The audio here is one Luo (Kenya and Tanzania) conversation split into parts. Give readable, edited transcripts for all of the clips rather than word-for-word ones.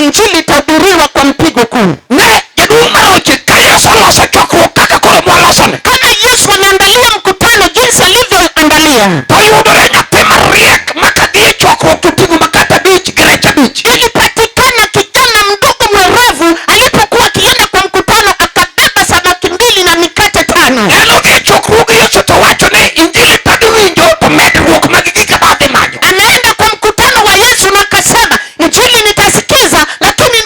Injili itahubiriwa kwa mpigo kuu. Ne jaduong' mar oche ka Yesu oloso chokruok kaka koro mwalosoni, Kama Yesu ameandalia mkutano jinsi alivyoandalia, to yudore nyathi mariek ma kadhi e chokruok to ting'o makate 5 gi rech 5. Ilipatikana kijana mdogo mwerevu alipokuwa akienda kwa mkutano akabeba samaki 2 na mikate 5. En odhi e chokruog Yesu to wacho ni injili tadhi winjo to medruok mag gik ma adhi manyo. Ameenda kwa mkutano wa Yesu na akasema injili nitasikiza, lakini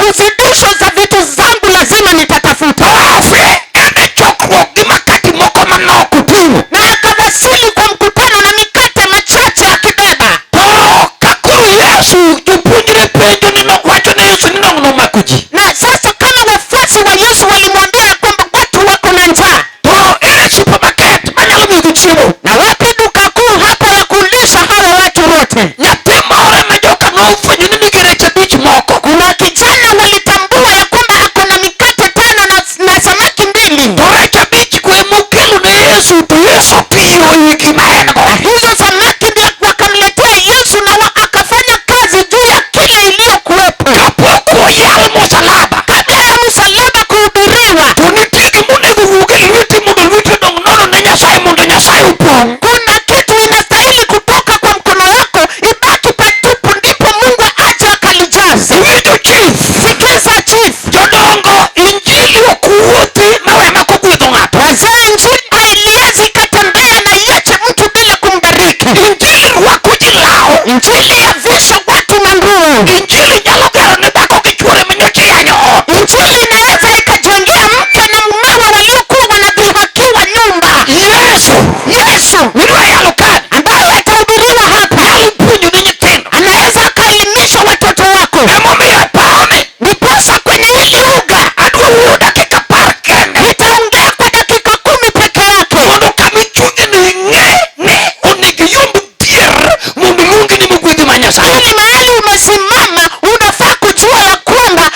uzidisho za vitu zangu lazima nitatafuta. To afe en e chokruok gi makati moko manok oting'o. Na akawasili kwa mkutano na mikate machache akibeba. To ka koro Yesu jopuonjre penjo ni wacho ne Yesu ni nong'no omako ji. Na sasa kama wafuasi wa Yesu walimwambia ya kwamba watu wako na njaa. To ere supermarket manyalo miyogi chiemo? Na wapi duka kuu hapa ya kulisha hawa watu wote? Nyathi moro ema joka nofwenyo ni nigi rech 5 moko. Kuna kijana walitambua ya kwamba ako na mikate 5 na samaki 2. To rech 5 go ema okelo ne Yesu to Yesu otiyo e gima en go. Na hizo samaki ndio wakamletea Yesu na akafanya kazi juu ya kile iliyokuwepo. Kapok oyal msalaba, Kabla ya msalaba kuhubiriwa, to nitie gima onego wuog e lweti mondo lweti odong' nono ne Nyasaye mondo Nyasaye opong'. Kuna kitu inastahili kutoka kwa mkono wako ibaki patupu, ndipo Mungu aje akalijaze. Iwinjo chief? Sikiza chief. Jodongo, injili ok wuothi mawe mak ogwedho ng'ato. Wazee, injili haiwezi ikatembea na iache mtu bila kumbariki. Injili rwako ji law. Injili yavisha watu manguo. Injili nyalo gero ne dhako gi chuore manyocha yanyo ot. Injili inaweza ikajengea mke na mumewe waliokuwa wanadhihakiwa nyumba. Yesu. Yesu. Midwa yalo kani? Ambaye atahubiriwa hapa. Nyalo puonjo ne nyithindo. Anaweza akaelimisha watoto wako. Emomiyo e pawni. Ndiposa kwenye hili uga. Adwa wuoyo dakika 10 kende. Nitaongea kwa dakika 10 peke yake. Mondo kama ichunge ni ing'e ni onego iyomb dhier mondo iluongi ni mogwedhi ma Nyasaye. Ili mahali umesimama unafaa kujua ya kwamba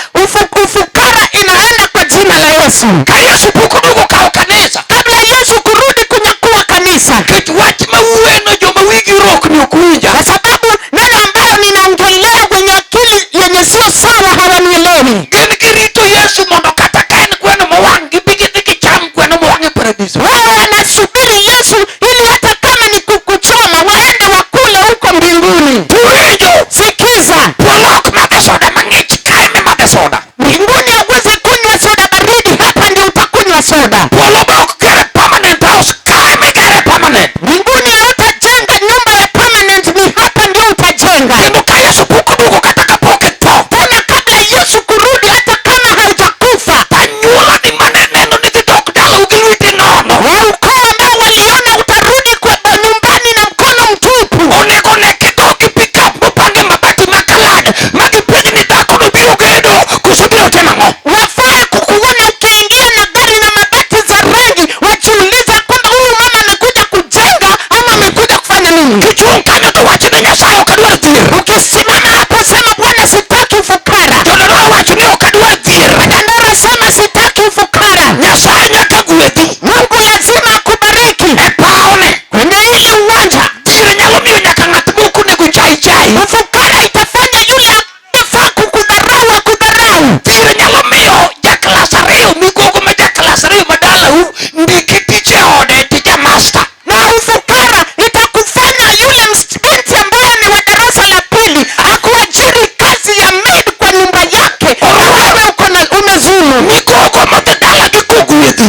ufukara inaenda kwa jina la Yesu. Ka Yesu pok oduogo kawo kanisa. Kabla Yesu kurudi kunyakua kanisa. Nikech wach ma wuoyeno joma wigi rokni ok winja. Kwa sababu neno ambayo ninaongelea wenye akili yenye sio sawa hawanielewi. Gin girito Yesu mondo kata ka en gweno mowang' gibi gidhi gicham gweno mowang' e paradiso. Wao wanasubiri Yesu ili hata kama ni kukuchoma waende wakule huko mbinguni. Tuwinjo. Sikiza. Polo ok madhe soda mang'ich, kae mimadhe soda. Mbinguni hauwezi kunywa soda baridi, hapa ndio utakunywa soda. Polo be ok gere permanent house, kae migere permanent. Mbinguni hautajenga nyumba ya permanent, ni hapa ndio utajenga. Kendo ka Yesu pok oduogo kata kapok itho. Tena kabla Yesu kurudi hata kama haujakufa. Anyuola ni mane neno ni dhi dok dalau gi lweti nono. Wa ukoo ambao waliona utarudi kwa nyumbani na mkono mtupu. Onego ne kidho gi pick up mopange mabati makalad ma gipenj ni dhako no biro gedo koso biro timo ang'o. Wafaa kukuona ukiingia na gari na mabati za rangi, wajiuliza kwamba huyu mama amekuja kujenga ama amekuja kufanya nini. Kichung' kanyo to wach ni Nyasaye ok adwar dhier. Ukisimama hapo sema Bwana sitaki ufukara. Jodolo wacho ni ok adwar dhier. Dandora sema sitaki ufukara. Nyasaye nyaka gwedhi. Mungu lazima akubariki. E pawne. Kwenye hili uwanja. Dhier nyalo miyo nyaka ng'at moko onego chai chai. Ufukara itafanya yule anayefaa kukudharau akudharau. Dhier nyalo miyo ja klas 2 migogo ma ja klas 2 ma dalau ndiki tich e ode tija master. Na ufukara itakufanya yule binti ambaye ni wa darasa la 2 akuajiri kazi ya maid kwa nyumba yake. Wewe uko na umezulu. Migogo modhi dalagi kogwedhi.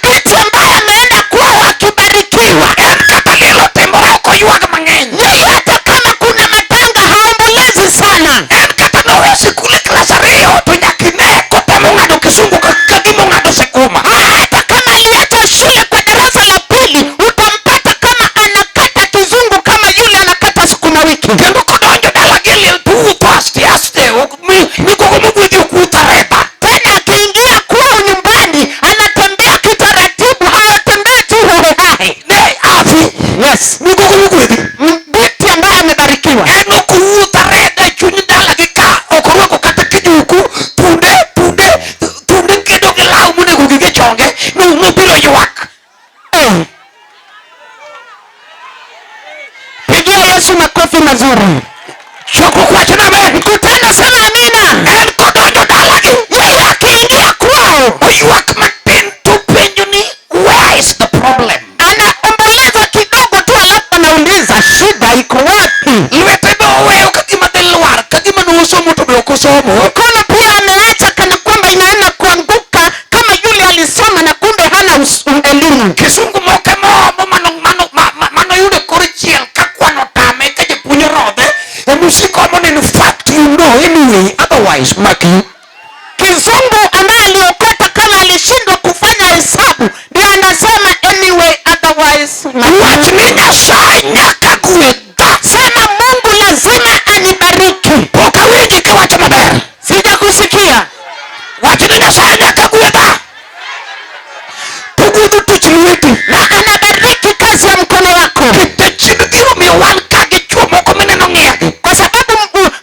Binti ambaye ameenda kwao akibarikiwa. En kata liel otimore ok oywag mang'eny. Yeye hata kama kuna matanga haombolezi sana. En kata nowe sikul e klas 2 to nyaka ine kotemo ng'ado kisungu ka gima ong'ado sikuma. Hata kama aliacha shule kwa darasa la 2 utampata kama anakata kizungu kama yule anakata sukuma wiki. Kendo kodonjo dalagi e liel to wuotho aste aste, ok migogo mogwedhi ok wuoth areta. Tena akiingia kwao nyumbani anatembea kitaratibu, hatembei tu hohehahe. Ne afi. Yes. Migogo mogwedhi. Binti ambaye amebarikiwa. En ok owuoth areta e chuny dalagi ka ok orwako kata Somo. Mkono pia ameacha kana kwamba inaenda kuanguka kama yule alisoma na kumbe hana elimu. Kisungu moke moomo mano mano mano yudo kor chiel ka kwano tame ka japuonj orodhe emusiko mono. In fact, you know, anyway, otherwise mark you. Kizungu ambaye aliokota kama alishindwa kufanya hesabu ndio anasema, "Anyway, otherwise." Wach ni Nyasaye nyaka gwedha. Sema, "Mungu lazima anibariki." Pok awinji kiwacho maber. Sijakusikia. Wach ni Nyasaye nyaka gwedha to gwedho tich lweti. Na anabariki kazi ya mkono wako. Jachien gimomiyo wan ka gi chuo moko mineno ng'iyagi. Kwa sababu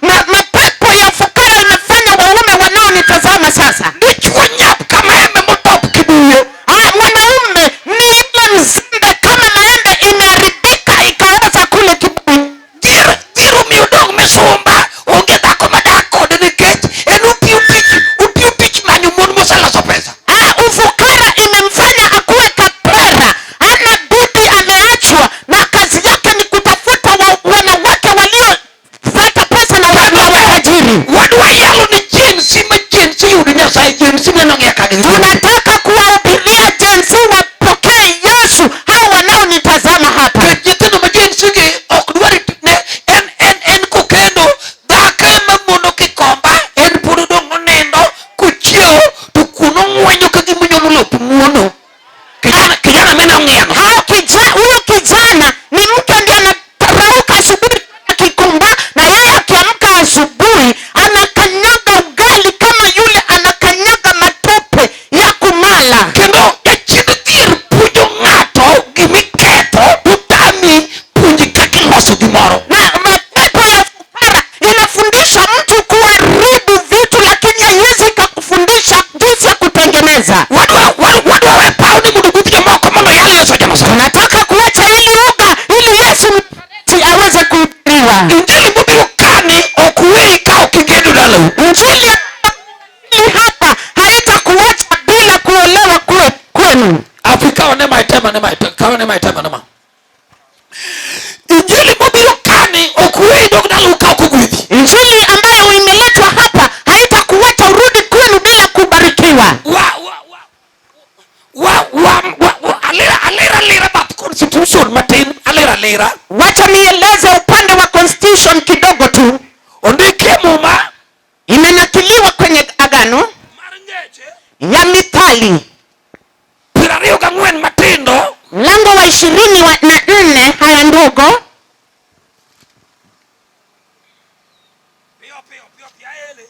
mapepo ya fukara imefanya waume wanaonitazama sasa. Dichuo nyap ka maembe motop kibuye. Ah, mwanaume ni yule mzembe kama maembe imeharibika ikaoza kule kibuyu. Dhier dhier omiyo odong' misumba onge dhako madak kode nikech en otiyo tich manyo mon moseloso pesa. Ah, ufukara imemfanya akuwe kapera, ana bibi, ameachwa na kazi yake ni kutafuta wanawake waliopata pesa na watajiri. Wadwa yalo ni Gen Z ma Gen Z yud Nyasaye. Gen Z neno ng'iya ka gin. Tunataka kuwahubiria Gen Z wapokee Yesu, hao wanaonitazama hapa. Nikech nyithindo ma Gen Z gi ok dwar ne en kokendo dhako ema mono kikomba en pod odong' onindo kochiewo to kuno ng'wenyo ka gima onyono lop muono kijana mine ong'iyano. Hao huyo kijana ni mke ndiye anarauka asubuhi kikomba, na yeye akiamka asubuhi anakanyaga ugali kama yule anakanyaga matope ya kumala. Kendo jachien dhier puonjo ng'ato gimiketho to tami puonji kaka iloso gimoro. Na mapepo ya fukara inafundisha mtu kuharibu vitu, lakini haiwezi ikakufundisha jinsi ya kutengeneza. Wadwa we paw ni mondo gwedh jomoko mondo yal Yesu Janazareth. Tunataka kuacha ili uga ili Yesu Mnazareti aweze kuhubiriwa. Injili mobiro kani ok weyi ka ok igedo dalau. Injili hii hapa haitakuacha bila kuolewa kwenu. Afrika one maitema ne maitema kaone maitema ne ma. Injili mobiro kani ok weyi dog dalau ka ok ogwedhi. Injili ambayo imeletwa hapa haitakuacha urudi kwenu bila kubarikiwa. Wa alera bath constitution matin alera. Wacha nieleze upande wa constitution kidogo tu. Ondikie Muma Imenakiliwa kwenye agano mar ngeche ya Mithali 24 matindo. Mlango wa 24 haya ndogo. Piyo piyo piyo piyo aele.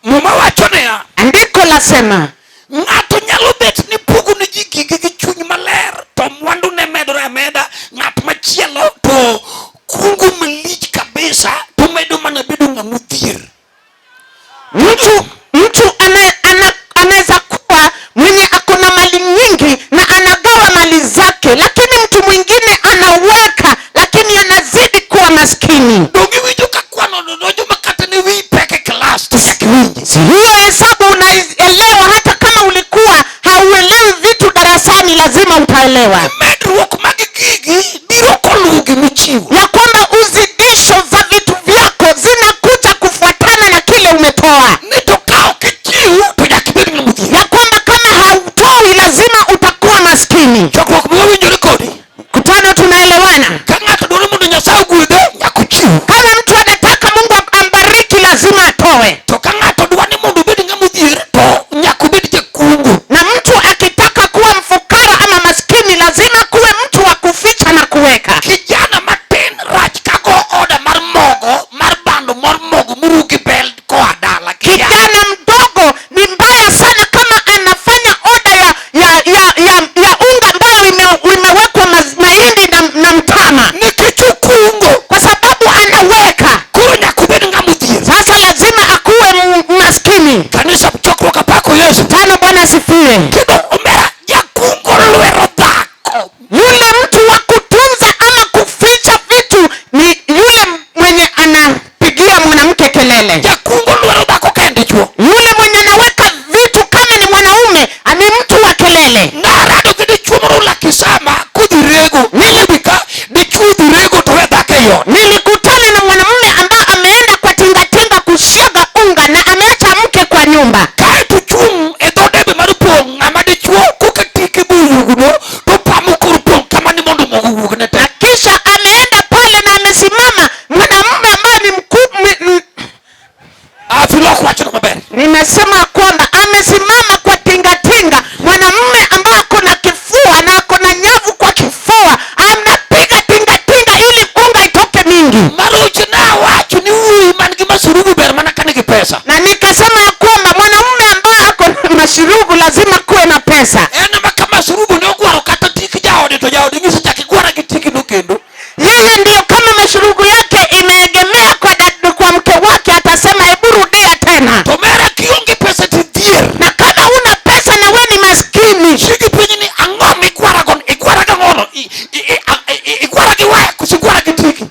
Muma wacho niya, Andiko lasema, ng'ato nyalo bet ni pogo ne ji gige gi chuny maler to mwandu ne medore ameda. Ng'at machielo to kungo malich kabisa to medo mana bedo ng'ama odhier. Mtu anaweza kuwa mwenye ako na mali nyingi na anagawa mali zake, lakini mtu mwingine anaweka, lakini anazidi kuwa maskini. Donge iwinjo ka kwano no donjo ma kata ne wiyi pek e klas to nyaka iwinji. Si hiyo hesabu unaelewa? Hata kama ulikuwa hauelewi vitu darasani, lazima utaelewa Medruok mag gigi biro koluwo gimichiwo. Ya kwamba uzidisho za vitu vyako zinakuja kufuatana na kile umetoa, Ni to ka ok ichiw to nyaka ibed ng'ama odhier. Ya kwamba kama hautoi lazima utakuwa maskini. Chokruok ma wawinjore kodi. Mkutano, tunaelewana? Ka ng'ato dwaro mondo Nyasaye ogwedhe nyaka ochiw. Kama mtu anataka Mungu ambariki lazima atoe, To ka ng'ato dwa ni mondo obed ng'ama odhier to nyaka obed jakungo. Na mtu akitaka kuwa mfukara ama maskini lazima kuwe mtu wa kuficha na kuweka. Kijana matin rach ka go oda mar mogo mar bando mar mogo moruw gi bel koa dala. Kijana. Kijana mdogo ni mbaya sana kama anafanya oda ya unga ambayo imewekwa mahindi na mtama, Nikech okungo. Kwa sababu anaweka. Koro nyaka obed ng'ama odhier. Sasa lazima akuwe maskini. Kanisa chokruok apako Yesu. Tano, Bwana asifiwe. Kendo omera jakungo lwero dhako. Yule mtu wa kutunza ama kuficha vitu ni yule mwenye anapigia mwanamke kelele. Jakungo lwero dhako ka en dichuo. Yule mwenye anaweka vitu kama ni mwanaume ni mtu wa kelele. Narado gi dichuo moro Lakisama. jaodi ng'isi chak igwara gi tiki no kendo. Yeye ndiyo kama mashurugu yake imeegemea kwa mke wake, atasema, "Hebu rudia tena." To mera kionge pesa tidhier. Na kama huna pesa na we ni maskini, Chiegi penji ni ang'o migwara go, igwara gang'ono, igwara gi waya koso igwara gi tiki?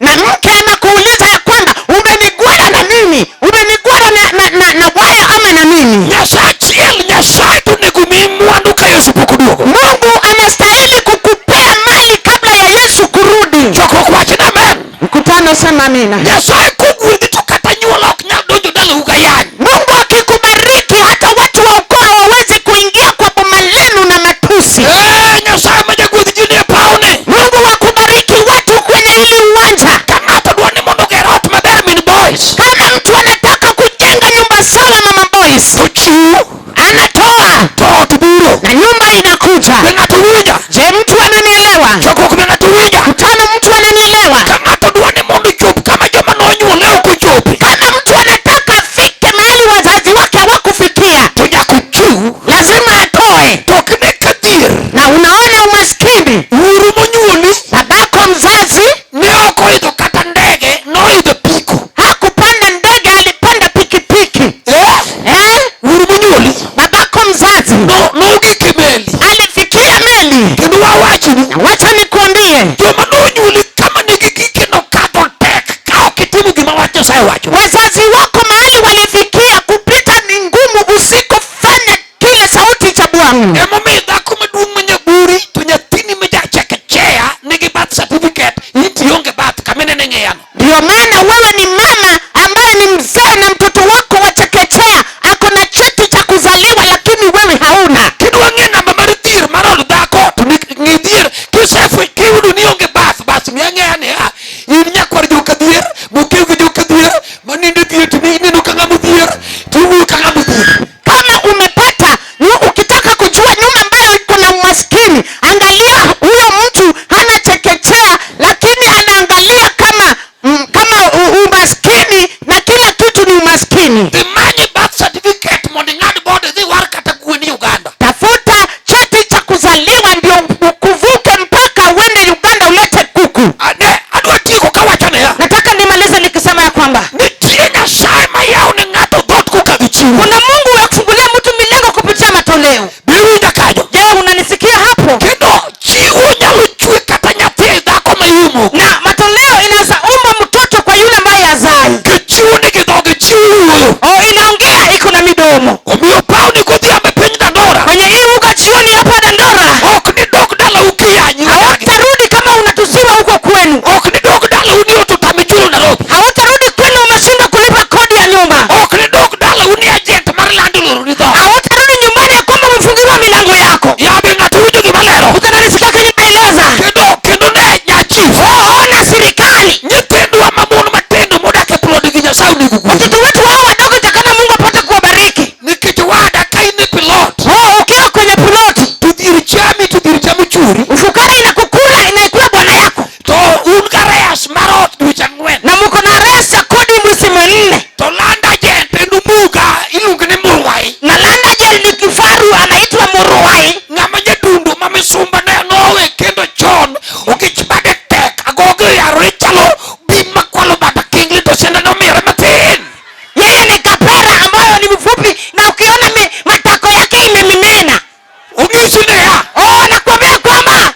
Na mke anakuuliza ya kwamba umenigwara na nini, umenigwara na waya ama na nini? Nyasaye achiel, Nyasaye to onego miyi mwandu ka Yesu pok oduogo. Mungu anastahili kukupea mali kabla ya Yesu kurudi. Chokruok wach ni amen. Mkutano, sema amina. Nyasaye kogwedhi to kata nyuola ok nyal donjo dalau gayany. Mungu akikubariki, hata watu wa ukoo hawawezi kuingia kwa boma lenu na matusi. Eh, Nyasaye ma jagwedh ji nie pawni. Mungu wakubariki watu kwenye hili uwanja. Ka ng'ato dwa ni mondo oger ot maber min boys, Kama mtu anataka kujenga nyumba sawa, mama boys, to chiw anatoa to ot biro. Na nyumba inakuja. Be ng'ato winja? Je, mtu ananielewa? Chokruok, be ng'ato winja? Mkutano, mtu ananielewa? Ka ng'ato dwa ni mondo ochop kama joma nonyuole ok ochope, Kama mtu anataka afike mahali wazazi wake hawakufikia, to nyaka ochiw. Lazima atoe. To ok ne ka dhier. Na unaona umaskini, Wuoru monyuoli babako mzazi ne ok oidho kata ndege, noidho apiko. Hakupanda ndege, alipanda pikipiki. Eh? Eh? Wuoru monyuoli Babako mzazi nogik e meli. Alifikia meli. Kendo wawachni, Na wacha nikuambie, joma nonyuoli kama nigi gike nokadho tek ka ok itimo gima wach Nyasaye wacho. Wazazi wako mahali walifikia, kupita ni ngumu usikofanya kile sauti cha Bwana. Emomiyo dhako maduong' ma nyaburi to nyathini ma jachekechea nigi birth certificate, in to ionge birth kaminene ng'eyano. Ndio maana wewe ni mama ambaye ni mzee na mtoto wako wa chekechea ako na cheti cha kuzaliwa, lakini wewe hauna. Kidwa ng'e namba mar dhier mar od dhako to ng'i dhier kisefwe kiyudo ni onge birth bas mi ang'eya niya in nyakwar joka dhier mokew gi joka dhier manindo e dhier to ineno ka ng'ama odhier to iwuoyo ka ng'ama odhier. Kama umepata ukitaka kujua nyumba ambayo iko na umaskini, angalia huyo mtu hana chekechea, lakini anaangalia kama umaskini na kila kitu ni umaskini. Dhi many birth certificate mondo ing'ad boda idhi war kata gweni Uganda. Tafuta cheti cha kuzaliwa ndio kuvuke mpaka uende Uganda ulete kuku. Ne adwa tieko kawacho niya, Nataka nimalize nikisema ya kwamba nitie Nyasaye mayawo ne ng'ato dhoot kokadho chiwo. Kuna Mungu wa kufungulia mtu milango kupitia matoleo. Biwinja kanyo? Je, unanisikia hapo? Kendo chiwo nyalo chwe kata nyathi e dhako mayumo. Na matoleo inaweza umba mtoto kwa yule ambaye hazai. Gichiwo nigi dhoge, chiwo wuoyo. Oh, inaongea, iko na midomo. Omiyo pawni godhiambo e piny Dandora, Kwenye hii uga jioni hapa Dandora, ok ni dog dalau kiyanyi wadagi. Hautarudi kama unatusiwa huko kwenu. Ok ni dog dalau ni ot otami chulo Nairobi. Hautarudi kwenu umeshindwa kulipa kodi ya nyumba. Ok ni dog dalau ni agent mar land oloroni dhoot. Hautarudi nyumbani ya kwamba umefungiwa milango yako. Yabe ng'ato winjo gima lero? Utananisikia kwenye maeleza? Kendo ne nyachief. Oh, ona serikali. Nyithindwa mamon matindo modak e plod gi Nyasaye onego gwedhi. Watoto wetu hao wadogo takana Mungu apate kuwabariki. Nikech wada ka in e plot, Oh, ukiwa kwenye ploti, to dhier chami to dhier chamo churi. Ufukara inakukula, inaikula bwana yako. To un gi arrears mar ot dweche 4. Na mko na arrears ya kodi mwezi 4. To land agent en Umuga iluongo ni Murwai. Na land agent ni kifaru anaitwa Muruwai. Ng'ama nyadundo ma misumba ne nowe kendo chon ogich bade tek agogo oyarore chalo bim makwalo baba kingli to sende nomire matin. Yeye ni kapera ambayo ni mfupi na ukiona matako yake imemimina. Onyisi niya, Oh, nakwambia kwamba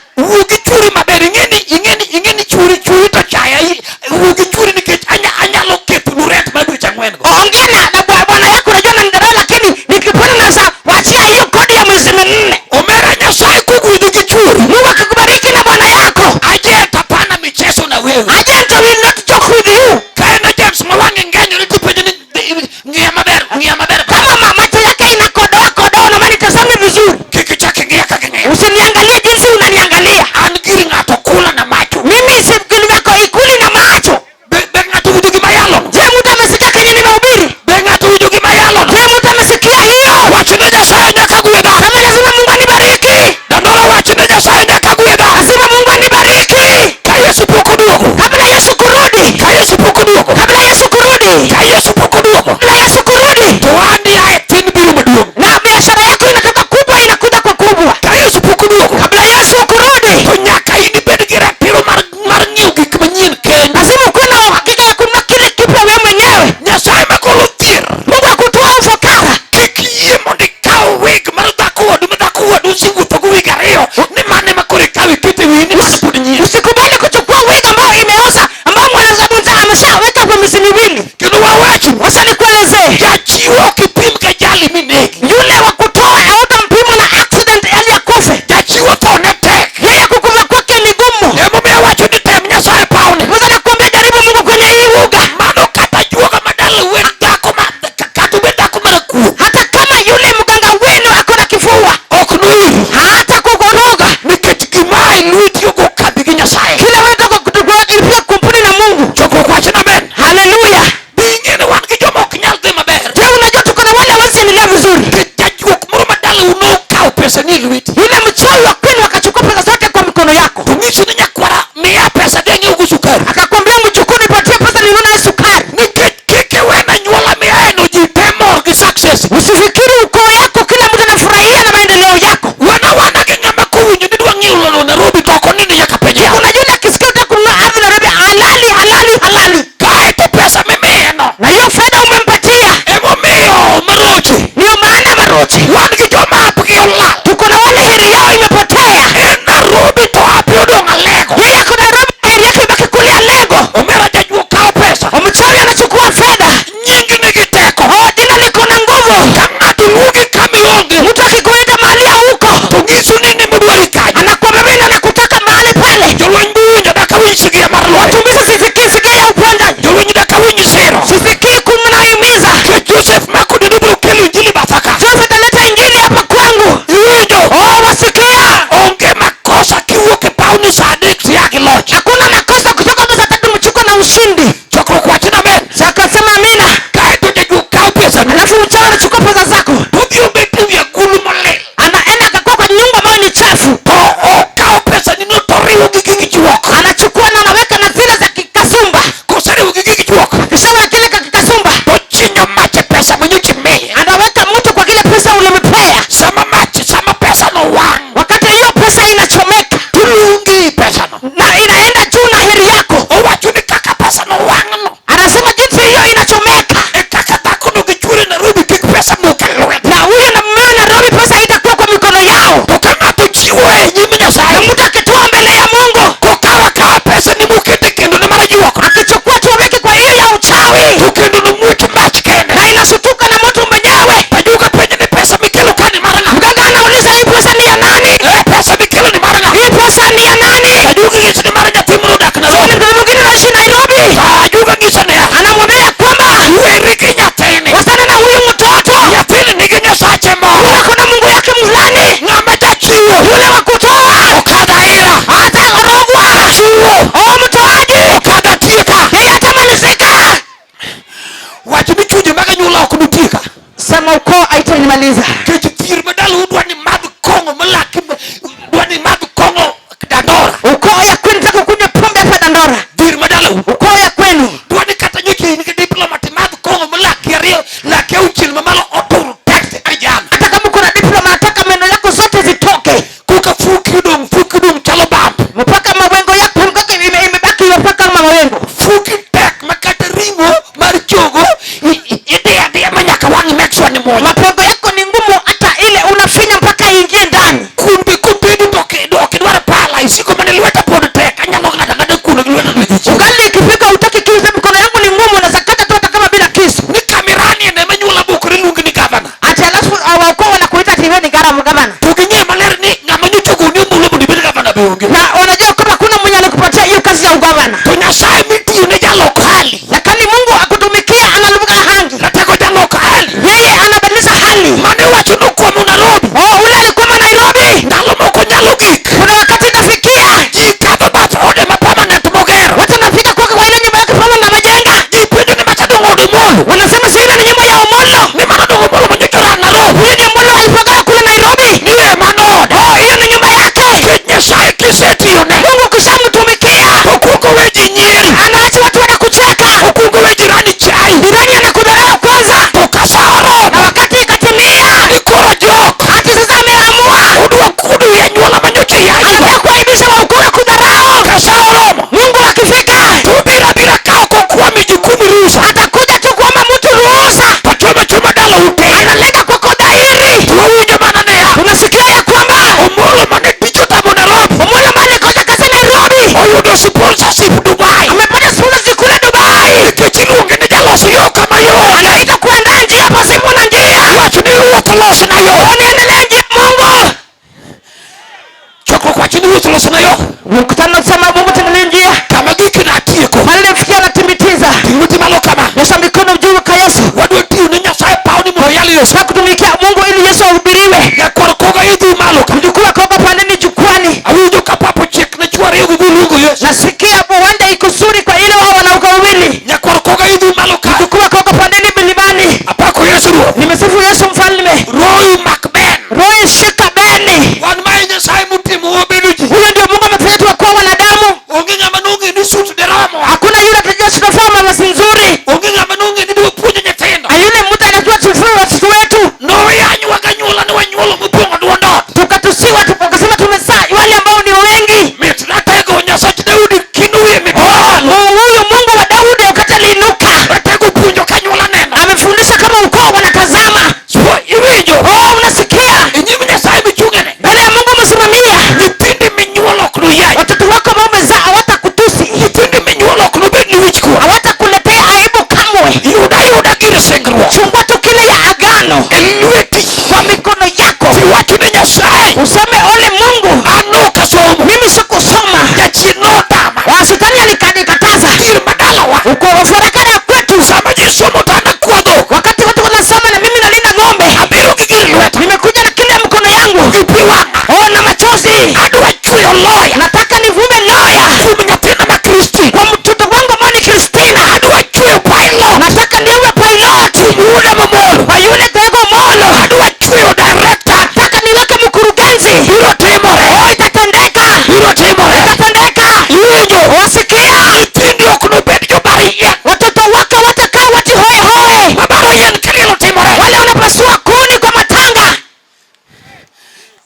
Ruoth losna yo. Mkutano sema Mungu tengeneza njia. Kama giki natieko. Pale nifikia natimitiza. Ting lweti malo kama. Nyosha mikono juu kwa Yesu. Wadwa tiyo ne Nyasaye paw ni mondo oyal Yesu. Tunataka kutumikia Mungu ili Yesu ahubiriwe. Nyakwar koga idhi malo ka. Mjukuu wa Koga pandeni jukwani. Awinjo ka pap ochiek ne chwo ariyo gi guluongo Yesu. Nasikia uwanja iko zuri kwa ile wao wanauka wawili. Nyakwar koga idhi malo ka. Mjukuu wa Koga pandeni milimani. Apako Yesu Ruoth. Nimesifu Yesu mfalme. Roy mak ben. Roho shika beni. Wan ma e Nyasaye motimo wabedo ji. Huyo ndio Mungu ametufanya tuwe wanadamu. Onge ng'ama nong'e ni sut deromowa. Hakuna yule atajua tunafaa mavazi nzuri. Onge ng'ama nong'e ni dwa puonjo nyithindo. Yule mtu anajua tufue watoto wetu. Noyanywa ganyuola ni wanyuolo mopong'o duond ot. Tukatusiwa tukasema tumezaa wale ambao ni wengi. Mit ratego Nyasach Daudi kino wiye mit malo. Huyu Mungu wa Daudi wakati aliinuka Ratego puonjo kanyuola neno. amefundisha kama ukoo wanatazama. So iwinjo. Oh, unasikia? E nyim Nyasaye michung'ene. Mbele ya Mungu umesimamia. Nyithindi minyuolo ok noyany. Watoto wako ambao umezaa hawatakutusi, Nyithindi minyuolo ok nobed ni wich kuot. hawatakuletea aibu kamwe. Yud ayuda gir singruok. Chukua tu kile ya agano E lweti. kwa mikono yako, Tiwacho ne Nyasaye. useme ole Mungu, An ok asomo. mimi sikusoma. Jachien notama. Wa shetani alikanikataza. Dhier madalawa. Uko farakana kwetu. Sama ji somo to an akwa dhok. Wakati watu wanasoma na mimi nalinda ng'ombe, Abiro gi gir lweta. nimekuja na kile ya mkono yangu. Gi pi wang'a. Oh, na machozi. Adwa chweyo loya. Nataka nivume loya Kuom nyathina ma Kristi. kwa mtoto wangu ambao ni Kristina. Adwa chweyo pilot. Nataka niwe pilot Kuom wuoda mamolo. kwa yule Tego Molo. Adwa chweyo director. Nataka niweke mkurugenzi. Biro timore. Oh, itatendeka, Biro timore. itatendeka. Iwinjo. Wasikia, Nyithindi ok nobed jobar yien. watoto wake watakaa wati hoe hoe, Mabaro yien kaliel otimore. wale wanapasua kuni kwa matanga.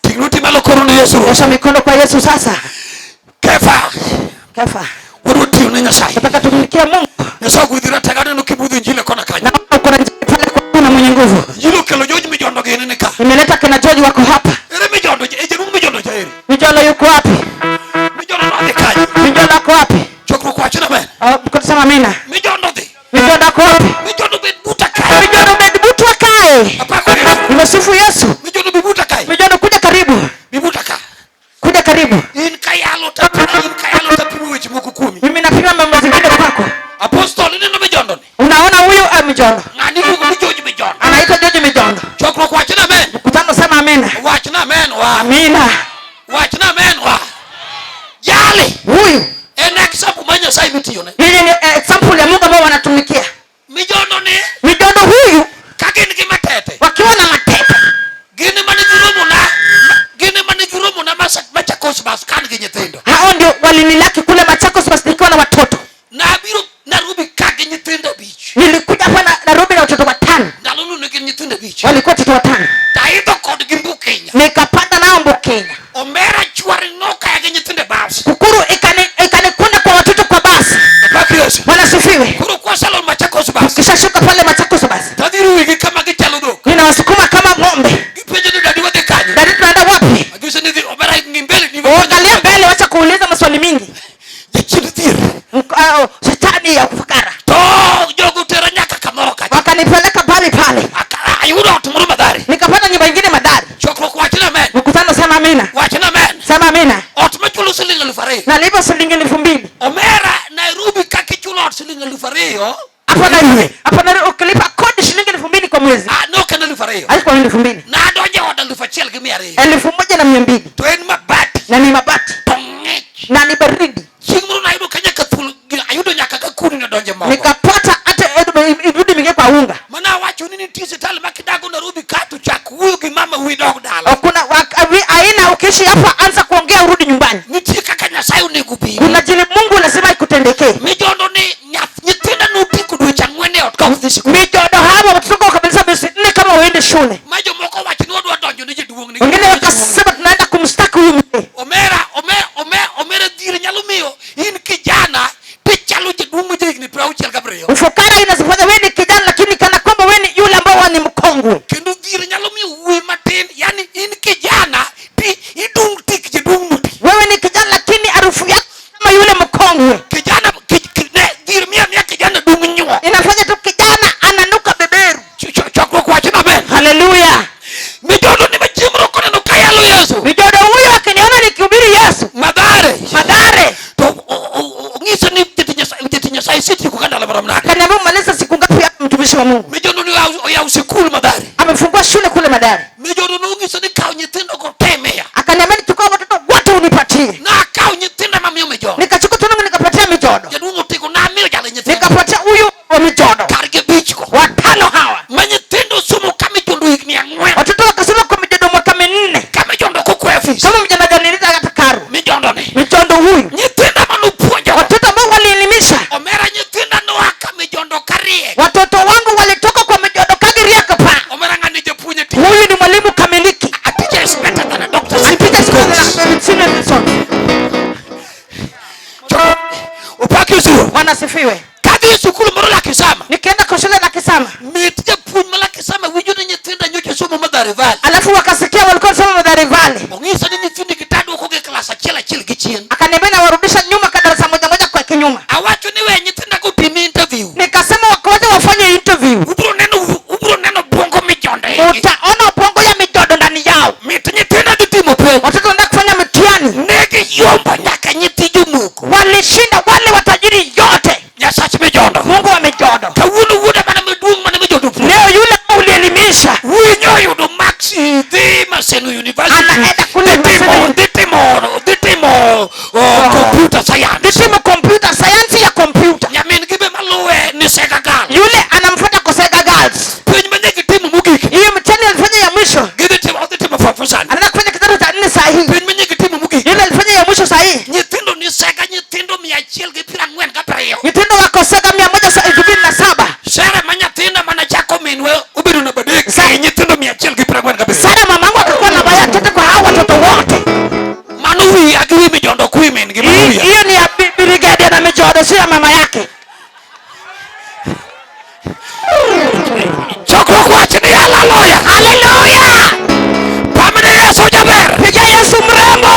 Ting' lweti malo koro ne Yesu Ruoth. Nyosha mikono kwa Yesu sasa. Kefa. Kefa, Wadwa tiyo ne Nyasaye. nataka tumikie Mungu. Nyasaye ogwedhi ratego aneno kibudho injili kona kanyo. Naona uko na njia pale kwa Bwana mwenye nguvu. Injili okelo George Mijondo gini ni ka. Nimeleta kina George wako hapa. Ere Mijondo e jaduong' Mijondo cha ere. Mijola yuko wapi? Mijondo nodhi kanye. Mijola ako wapi? Chokruok wacho na men. Oh, mkono sema amina. Mijondo dhi. Mijola ako wapi? Mijondo bed buta kae. Mijola umedibutwa kae. Apako Yesu. Nimesifu Yesu. Mijondo bi buta kae. Mijola kuja karibu. Bi buta ka. Kuja karibu. In kayalo tapimo in kayalo tapimo weche moko kuomi. Mimi napima mambo zingine kwako. Apostol ineno Mijondo ni. Unaona huyu Mijola. Ng'ani iluongo ni George Mijondo. Anaitwa George Mijondo. Chokruok wacho na men. Mkutano sema amina. Wach na men wa. Amina. Wach na men wa. Jali. Huyu En example ma Nyasaye mitiyone. yeye ni example ya Mungu ambao wanatumikia. Mijondo ni Mijondo huyu ka gin gi matete. wakiwa na matete. Gin mane giromo na gin mane giromo na Machakos bus kan gi nyithindo. Hao ndio walinilaki kule Machakos bus nikiwa na watoto. Nabiro Nairobi ka gi nyithindo abich. Nilikuja hapa na Nairobi na watoto watano. Ndalono ne gin nyithindo abich. Walikuwa watoto watano. Taidho kodgi Mbu Kenya. Nikapanda nao Mbu Kenya. Omera chware nokaya gi nyithindo e bus. Kukuru ikanikwenda kwa watoto kwa basi. Apak Yesu. Bwana asifiwe. Koro kwaselor Machakos bus. Kishashuka pale Machakos basi. Tadhiro wigi kama gichalo dhok. Ninawasukuma kama ng'ombe. Gipenjo ni dadi wadhi kanye. Dadi tunaenda wapi? Agise ni dhi omera ng'i mbele ni Angalia mbele, wacha kuuliza maswali mingi. Jachien dhier. Shetani ya kufakara. To jogo tera nyaka kamoro kacha. Wakanipeleka pale pale. Ayudo ot moro Mathare. Nikapata nyumba nyingine Mathare. Chokruok wach na men. Mkutano sema amina. Wach na men. Sema amina. Ot machulo siling 2000. Nalipa shilingi 2000. Omera Nairobi kaka ichulo ot siling 2000. Hapo Nairobi. Hapo Nairobi ukilipa kodi shilingi 2000 kwa mwezi. Ah, no kana 2000. Haikuwa 2000. Nadonjo ot 1200. 1200. To en mabati. Na ni mabati. To ng'ich. Na ni baridi. Chieng' moro nayudo ka nyaka thuol, ayudo nyaka ka kuni nodonjo mogo. Nikapata hata irudi mingie kwa unga. Mana awacho ni nitie sitali ma kidago Nairobi ka to chak wuoyo gi mama wi dog dala. Hakuna aina ukiishi hapa anza kuongea urudi nyumbani. Nitie kaka Nyasaye onego bedi. Kuna jili Mungu lazima ikutendekee. Mijondo ni nyithinda notieko dweche ang'wen e ot ka ok dhi sikul. Mijondo hawa watoto wakabadilisha miezi 4 kama waende shule. Ma jomoko wacho ni wadwa donjo ne jaduong' ni. Wengine wakasema tunaenda kumshtaki huyu mzee. Omera, omera, omera, omera dhier nyalo miyo in kijana tichalo jaduong' ma jahigni 67. Ufukara inazifanya wewe ni kijana lakini kana kwamba wewe ni yule ambao ni mkongwe. Kendo dhier nyalo miyo wuoyi matin, yani in kijana ti idung' tik jaduong' moti. Wewe ni kijana lakini harufu yako kama yule mkongwe. Kijana, ne, dhier miyo miya kijana dung' nyuo. Inafanya tu kijana ananuka beberu. Chokruok wacho na amen. Haleluya. Mijondo ni machieng' moro koneno kayalo Yesu. Mijondo huyo akiniona nikihubiri Yesu. Madha gari. Mijodo nong'isa ni kaw nyithindo go te miya. Akaniambia nichukua watoto wote unipatie. Nakaw nyithinda mamiyo mijodo. Nikachukua tena nikapatia mijodo. Jaduong' Otigo namiyo jali nyithindo. Nikapatia huyu wa mijodo. Kargi abich go. Watano hawa. Ma nyithindo somo ka mijodo higni ang'wen. Watoto wakasoma kwa mijodo mwaka minne. Ka mijondo kokwe ofis. Kama mjana janilita hata karo. Mijondo ni. Mijondo huyu. Nyithinda manopuonjo. Watoto ambao walielimisha. Omera nyithinda noa ka mijondo kariek. Watoto wangu walitoka kwa mijodo kagiriek pa. Omera ng'ani japuonj ati. Huyu ni mwalimu kamiliki. A teacher is better than a doctor. Alipita shule la Nelson. Opaki usiwo. Bwana asifiwe. Kadhi e sikul moro Lakisama. Nikienda kwa shule la Kisama, Mit japuonj ma Lakisama winjo ni nyithinda nyocha somo Mathare Valley. alafu wakasikia walikuwa wanasoma Mathare Valley. Ong'isa ni nyithindi gitaduoko gi klas achiel achiel gi chien. Akaniambia nawarudisha nyuma kwa darasa moja moja kwa kinyuma. Awacho ni we nyithinda go timi interview. Nikasema wakoje wafanye interview. Ubiro neno bwongo mijondo e igi. Utaona ubongo ya mijodo ndani yao. Mit nyithinda dhi timo penj. Watoto wanaenda kufanya mtihani. Ne giyombo nyaka nyithi jomoko. Walishinda wale watajiri yote. Nyasach mijondo. Mungu wa mijodo. Kawuono wuoda mana maduong' mana mijondo puonjo. Leo yule ulielimisha Winyo oyudo marks dhi Maseno University. Anaenda kule Dhi timo Maseno. dhi timo dhi timo oh, computer science. Nitimo computer science ya computer. Nyamin gi be maluwe ni Sega Girl. Yule anamfuata Kosega Girls. Penj ma ne gitimo mogik. Hiyo mtihani alifanya ya mwisho. Gidhi timo odhi timo form four sani. Anaenda kufanya kidato cha nne saa hii. Penj ma ne gitimo mogik. Yule alifanya ya mwisho saa hii. Nyithindo ni Sega nyithindo 147. Nyithindo wa Kosega 177. Sere ma nyathina mana chako minwa obedo namba adek. E nyithindo 147. Sara mamangu akakuwa namba ya tatu kwa hao watoto wote. Mano wiya gi wi mijondo ok wi min gi mano wiya. Hiyo ni ya brigadier na mijodo, sio ya mama yake. Chokruok wach ni haleluya. Haleluya! Pamne Yesu jaber. Piga Yesu mrembo.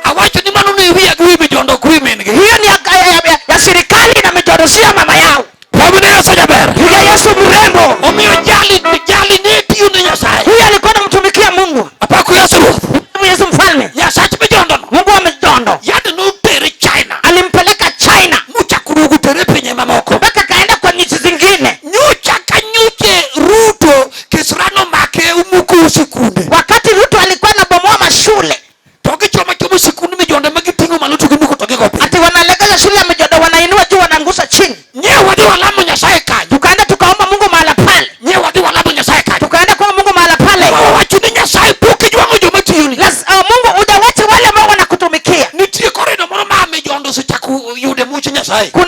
Awacho ni mano ni wiya gi wi mijondo ok wi min gi. Hiyo ni ya serikali na mijodo, sio ya mama yao. Pamne Yesu jaber. Piga Yesu mrembo. Omiyo jali jali ne tiyo ne Nyasaye. Huyu alikuwa anamtumikia Mungu. Apako Yesu Ruoth. Yesu mfalme. Nyasach mijondo no. Mungu wa mijondo. Yande notere China. Alimpeleka China Mochako duogo tere e pinje mamoko. mpaka kaenda kwa nchi zingine. Nyocha ka nyoche Ruto kisran omake omuko sikunde. Wakati Ruto alikuwa anabomoa mashule, To gichomo chomo sikund mijondo ma giting'o malo to gimuko to gigo piny. ati wanalegeza shule ya mijodo, wanainua juu, wanaangusha chini. Nye wadhi walamo Nyasaye kanyo. Tukaenda tukaomba Mungu mahala pale, Nye wadhi walamo Nyasaye kanyo. tukaenda kwa Mungu mahala pale. Wawacho ni Nyasaye pok ijwang'o joma tiyoni. Mungu hujawacha wale ambao wanakutumikia. Nitie korido moro ma mijondo osechako yude much Nyasaye. Kuna